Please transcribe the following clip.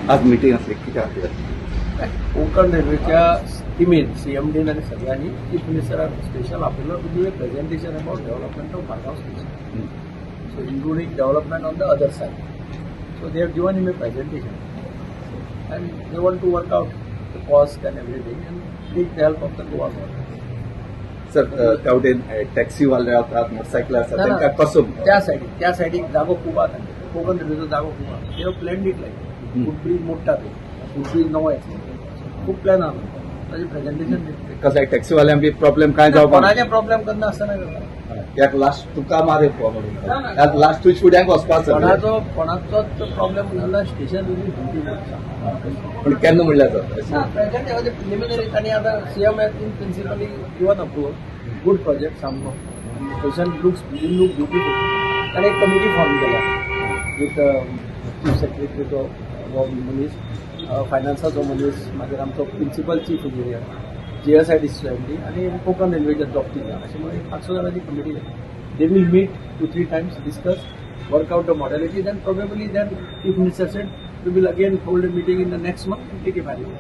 आज मिटींग आसली, कितें खातीर? कोंकण रेल्वेच्या टिमीन, सीएमडीन आनी सगळ्यांनी चीफ मिनिस्टराक स्पेशल आपयलो to give a presentation about development of Margao station, so including development on the other side. So they have given him a presentation and they want to work out the cost and everything and take the help of the Goa government. Sir, त्या वटेन टॅक्सीवाले रावतात, motorcycle आसा, ना, ना. तांकां कसो? त्या सायडीक जागो खूब आहा तांचे. कोंकण रेल्वेचो जागो खूब आहा. They have planned it like footbridge मोडटा, ते फुटब्रीज नवो येतलो, खूब प्लॅन आहा. ताजें प्रेझेंटेशन दितले. कसं टॅक्सीवाल्यांक बी प्रॉब्लेम काय जावपा. कोणाचे प्रॉब्लेम करना आसतना करता. कित्याक लास्ट तुका मार ना, ना. लास्ट तुज फुड्यांक वचपा. कोणाचोच प्रॉब्लेम जाल्यार स्टेशन ड्युटी. पण केन्ना म्हणल्यार जाता? ना, प्रेझेंट प्रिलिमिनरी तांणी आतां CM in principally given approval. Good project सामको. Station looks will look beautiful. ताणें एक कमिटी फॉर्म केल्या विथ चीफ सेक्रेटरीचो हो मनीस, फायनान्साचो मनीस, मागीर आमचो principal chief engineer, GSIDC MD आनी कोंकण रेल्वेचे दोग तीग जाण, अशें म्हणून एक पांच स जाणांची कमिटी जाली. They will meet two three times, discuss, work out the modalities and probably then Chief Minister said we will again hold a meeting in the next month and take a final.